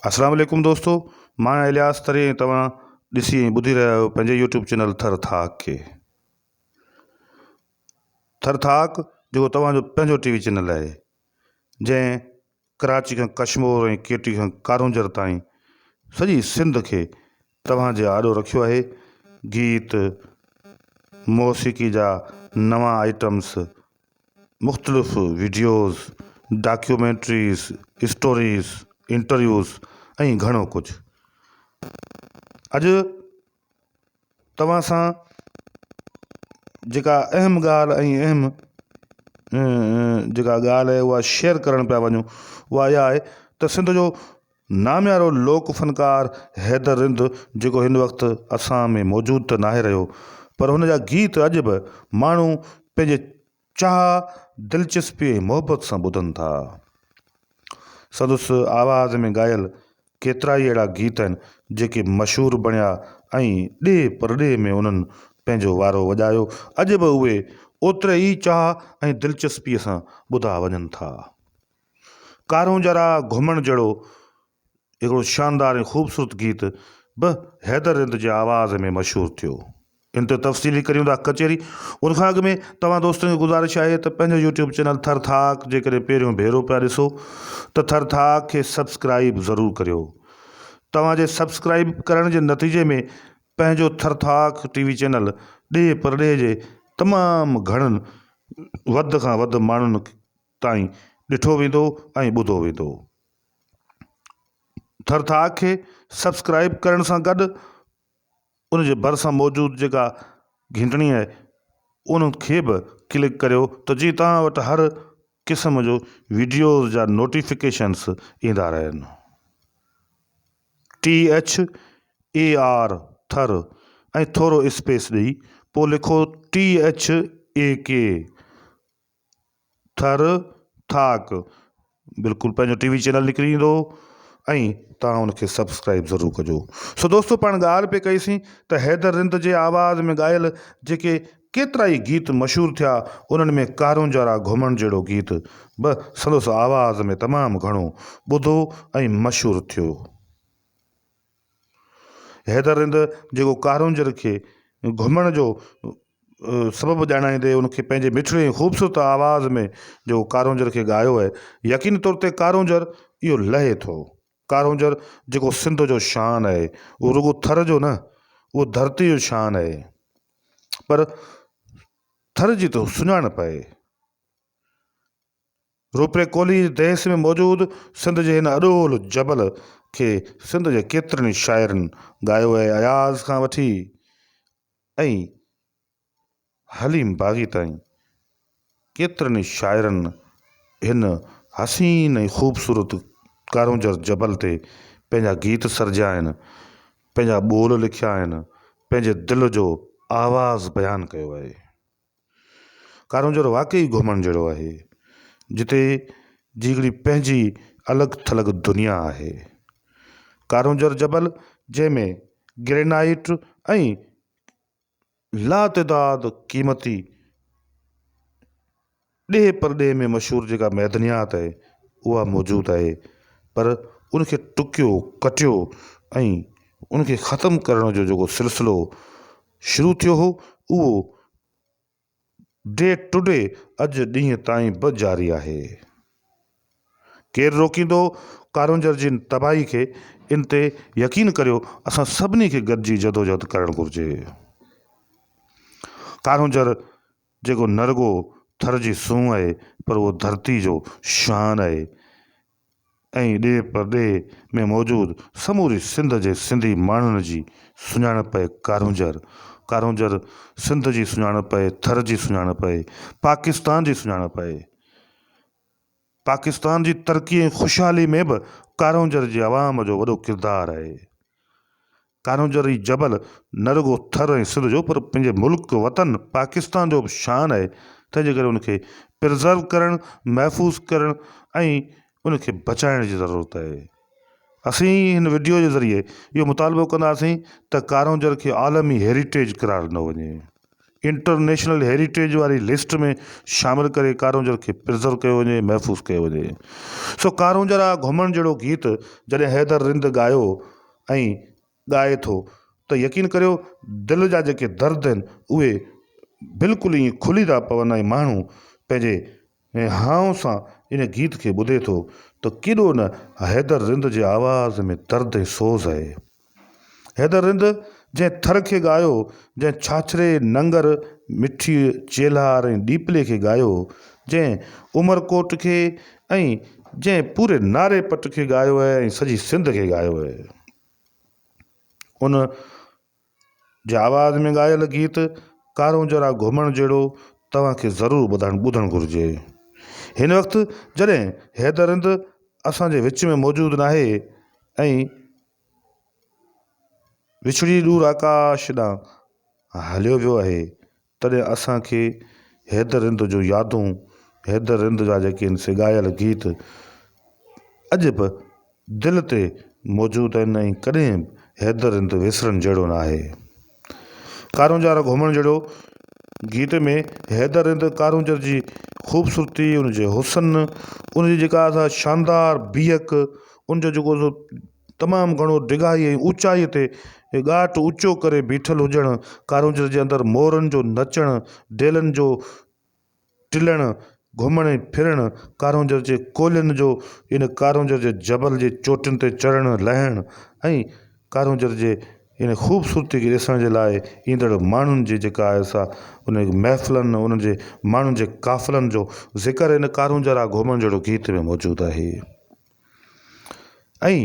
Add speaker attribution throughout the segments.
Speaker 1: اسلام عليڪم دوستو مان آهيان الياس تري ۽ توهان ڏسي ۽ ٻڌي رهيا آهيو پنهنجي يوٽيوب چينل ٿر ٿاڪ کي. ٿر ٿاڪ جيڪو توهان جو پنهنجو ٽي وي چينل آهي جنهن ڪراچي کان ڪشمور ۽ ڪيٽي کان ڪارونجهر تائين سڄي سنڌ کي توهان جي آڏو رکيو آهي گيت موسيقي جا نوان آئٽمس مختلف وڊيوز، ڊاڪيومينٽريز، اسٽوريز، انٽرويوز ۽ گهڻو ڪجهه. اڄ توهان سان جيڪا اهم ڳالهه ۽ اهم جيڪا ڳالهه آهي اها شيئر ڪرڻ پيا وڃون اها اها آهي ته سنڌ جو ناميارو لوڪ فنڪار حيدر رند جيڪو هن وقت اسان ۾ موجود ته ناهي رهيو پر هن جا گيت اڄ به ماڻهو پنهنجي چاهه، دلچسپي ۽ محبت سان ٻڌن ٿا. سندس آواز ۾ ڳايل ڪيترائي اهڙا گيت آهن، جيڪي مشهور بڻيا ۽ ڏيهه پرڏيهه ۾ انهن پنهنجو وارو وڄايو. اڄ به اهي اوتري ئي چاهه ۽ دلچسپيء سان ٻڌا وڃن ٿا. ڪارونجهرا گهمڻ جهڙو هڪڙو شاندار ۽ خوبصورت گيت به حيدر رند جي آواز ۾ مشهور ٿيو. ان تي تفصيلي ڪريون ٿا ڪچهري. ان کان اڳ ۾ توهان دوستن کي گذارش آهي ته پنهنجو يوٽيوب چينل ٿر ٿاڪ جيڪڏهن پهريون ڀيرو پيا ڏسو ته ٿر ٿاڪ کي سبسڪرائيب ضرور ڪريو. توهان جي سبسڪرائيب ڪرڻ جي نتيجي ۾ پنهنجو ٿر ٿاڪ ٽي وي چينل ڏيهه پرڏيهه جي تمام گهڻن وڌ کان وڌ ماڻهن تائين ڏٺو ويندو ۽ ٻڌو ويندو. ٿر ٿاڪ کي سبسڪرائيب ڪرڻ سان گڏ ان جي ڀرسان موجود جيڪا گهنٽڻي آهي ان کي به ڪلڪ ڪريو ته جيئن توهان وٽ هر قسم جو وڊيوز جا نوٽيفڪيشنس ايندا رهن. ٽي ايڇ اي آر ٿر ۽ ٿورو اسپيس ڏئي پوء لکو ٽي ايڇ اي ڪي ٿر ٿاڪ بلڪل پنهنجو ٽي وي چينل نڪري ايندو ۽ توهان ان کي سبسڪرائب ضرور ڪجو سو دوستو پاڻ ڳالهه پئي ڪئيسين ته حيدر رند جي آواز ۾ ڳايل جيڪي ڪيترا ئي گيت مشهور ٿيا انهن ۾ ڪارونجهرا گهمڻ جهڙو گيت به سندس آواز ۾ تمام گهڻو ٻڌو ۽ مشهور ٿيو. حيدر رند جيڪو ڪارونجهر کي گهمڻ جو سبب ڄاڻائيندي ان کي پنهنجي مٺڙي ۽ خوبصورت آواز ۾ جيڪو ڪارونجهر کي ڳايو آهي يقيني طور تي ڪارونجهر اهو لهي ٿو. ڪارونجهر جيڪو سنڌ جو شان آهي اهو رڳو ٿر جو نه اهو ڌرتي جو شان آهي پر ٿر جي ته سڃاڻپ آهي. روپي ڪولهي جي ديس ۾ موجود سنڌ جي هن اڏول جبل کي سنڌ جي ڪيترن ئي شاعرن ڳايو آهي. اياز کان وٺي ۽ حليم باغي تائين ڪيترن ئي شاعرن هن حسين ۽ خوبصورت ڪارونجهر جبل تي پنهنجا گيت سرجيا آهن، پنهنجا ٻول لکيا آهن، پنهنجي دل جو آواز بيان ڪيو آهي. ڪارونجهر واقعي گهمڻ جهڙو آهي، جتي جي هڪڙي پنهنجي الڳ ٿلڳ دنيا آهي. ڪارونجهر جبل جنهن ۾ گرينائيٽ ۽ لاتعداد قيمتي ڏيهه پرڏيهه ۾ مشهور جيڪا معدنيات آهي اها موجود آهي پر ان کي ٽڪيو ڪٽيو ۽ ان کي ختم ڪرڻ جو جيڪو سلسلو شروع ٿيو هو اهو ڊي ٽو ڊي اڄ ڏينهن تائين به جاري آهي. ڪير روڪيندو ڪارونجهر جي تباهي کي ان تي يقين ڪريو اسان سڀني کي گڏجي جدوجهد ڪرڻ گهرجي. ڪارونجهر جيڪو نه رڳو ٿر جي سونهن آهي پر اهو ڌرتي جو شان آهي. ۽ ڏيهه پرڏيهه ۾ موجود سموري سنڌ جي سنڌي ماڻهن جي سڃاڻپ آهي ڪارونجهر. ڪارونجهر سنڌ جي سڃاڻپ آهي، ٿر جي سڃاڻپ آهي، پاڪستان جي سڃاڻپ آهي. پاڪستان جي ترقي ۽ خوشحالي ۾ به ڪارونجهر جي عوام جو وڏو ڪردار آهي. ڪارونجهر هي جبل نه رڳو ٿر ۽ سنڌ جو پر پنهنجي ملڪ وطن پاڪستان جو به شان آهي تنهن جي ڪري ان کي پرزرو ڪرڻ محفوظ ڪرڻ ۽ ان کي بچائڻ جي ضرورت آهي اسين هن وڊيو جي ذريعي اهو مطالبو ڪنداسين ته ڪارونجهر کي عالمي هيريٽيج قرار ڏنو وڃي. انٽرنيشنل هيريٽيج واري لسٽ ۾ شامل ڪري ڪارونجهر کي پرزرو ڪيو وڃي محفوظ ڪيو وڃي. سو ڪارونجهر آ گهمڻ جهڙو گيت جڏهن حيدر رند ڳايو ۽ ڳائي ٿو ته يقين ڪريو دل جا جيڪي درد آهن اهي بلڪل ائين کلي ٿا پون ۽ ماڻهو پنهنجي هانء سان ان گيت کي ٻڌي ٿو ته ڪيڏو نه حيدر رند جي آواز ۾ درد ۽ سوز آهي. حيدر رند جنهن ٿر کي ڳايو، جنهن ڇاڇري، ننگر، مٺيء، چيلهار ۽ ڏيپلي کي ڳايو، جنهن عمرڪوٽ کي ۽ جنهن پوري ناري پٽ کي ڳايو آهي ۽ سڄي سنڌ کي ڳايو آهي. ان جي آواز ۾ ڳايل گيت ڪارونجهر آ گهمڻ جهڙو توهان کي ضرور ٻڌڻ ٻڌڻ گهرجي. هن وقت جڏهن حيدر رند اسان جي وچ ۾ موجود ناهي ۽ وڇڙي ڏور آڪاش ڏانهن هليو ويو آهي تڏهن اسان کي حيدر رند جون يادون، حيدر رند جا جيڪي آهن سي ڳايل گيت اڄ به دل تي موجود آهن ۽ ڪڏهن به حيدر رند وسرڻ جهڙو نه آهي. ڪارونجهر گهمڻ جهڙو گيت ۾ حيدر رند ڪارونجهر جي خوبصورتي، ان جي حسن، ان جي جيڪا سا شاندار بيهڪ، ان جو جيڪو سو تمام گهڻو ڊگهائي ۽ اوچائي تي ڳاٽ اوچو ڪري بيٺل هجڻ، ڪارونجهر جي اندر مورن جو نچڻ، ڊيلن جو ٽلڻ، گهمڻ ۽ ڦرڻ، ڪارونجهر جي ڪولين جو ان ڪارونجهر جي جبل جي چوٽين تي چڙهڻ لهڻ ۽ ڪارونجهر جي ان خوبصورتي کي ڏسڻ جي لاء ايندڙ ماڻهن جي جيڪا آهي سا ان محفلن انهن جي ماڻهن جي قافلن جو ذڪر ان ڪارونجهر آ گهمڻ جهڙو گيت ۾ موجود آهي. ۽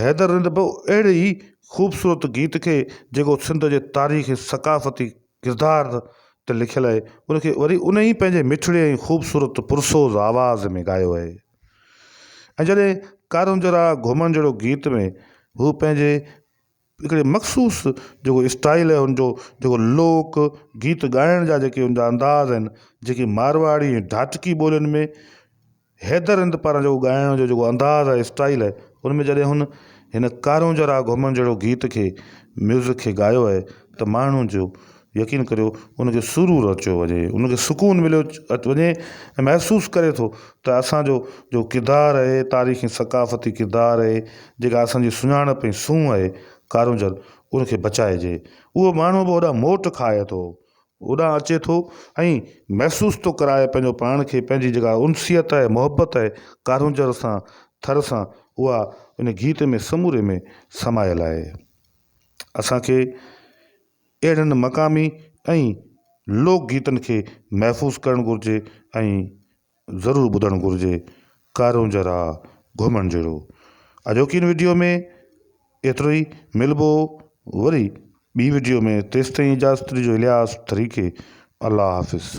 Speaker 1: حيدر رند به اهڙي ئي خوبصورت گيت کي جيڪو سنڌ جي تاريخ ۽ ثقافتي ڪردار تي لکيل آهي ان کي وري ان ئي پنهنجي مٺڙي ۽ خوبصورت پرسوز آواز ۾ ڳايو آهي ۽ جڏهن ڪارونجهر آ گهمڻ جهڙو گيت ۾ هو پنهنجي هڪڙي مخصوص جيڪو اسٽائل آهي ان جو جيڪو لوڪ گيت ڳائڻ جا جيڪي ان جا انداز آهن جيڪي مارواڙي ۽ ڍاٽڪي ٻولين ۾ حيدر رند پاران جيڪو ڳائڻ جو جيڪو انداز آهي اسٽائل آهي ان ۾ جڏهن هن هن ڪارونجهر آ گهمڻ جهڙو گيت کي ميوزڪ کي ڳايو آهي ته ماڻهو جو يقين ڪريو ان کي سرور اچيو وڃي ان کي سڪون مليو وڃي ۽ محسوس ڪري ٿو ته اسان جو جو ڪردار آهي تاريخي ثقافتي ڪردار آهي جيڪا اسان جي سڃاڻپ ۽ سونهن آهي ڪارونجهر ان کي بچائجي اهو ماڻهو به هوڏانهن موٽ کائي ٿو هوڏانهن اچي ٿو ۽ محسوس ٿو ڪرائي پنهنجو پاڻ کي پنهنجي جيڪا انسيت آهي محبت آهي ڪارونجهر سان ٿر سان اها ان گيت ۾ سموري ۾ سمايل آهي اسان کي اهڙن مقامي ۽ لوڪ گيتن کي محفوظ ڪرڻ گهرجي ۽ ضرور ٻڌڻ گهرجي ڪارونجهر آ گهمڻ جهڙو اڄوڪي هن وڊيو ۾ ايترو ئي ملبو وري ٻي وڊيو ۾ تيستائين اجازت ڏجو الياس ٿري کي الله حافظ.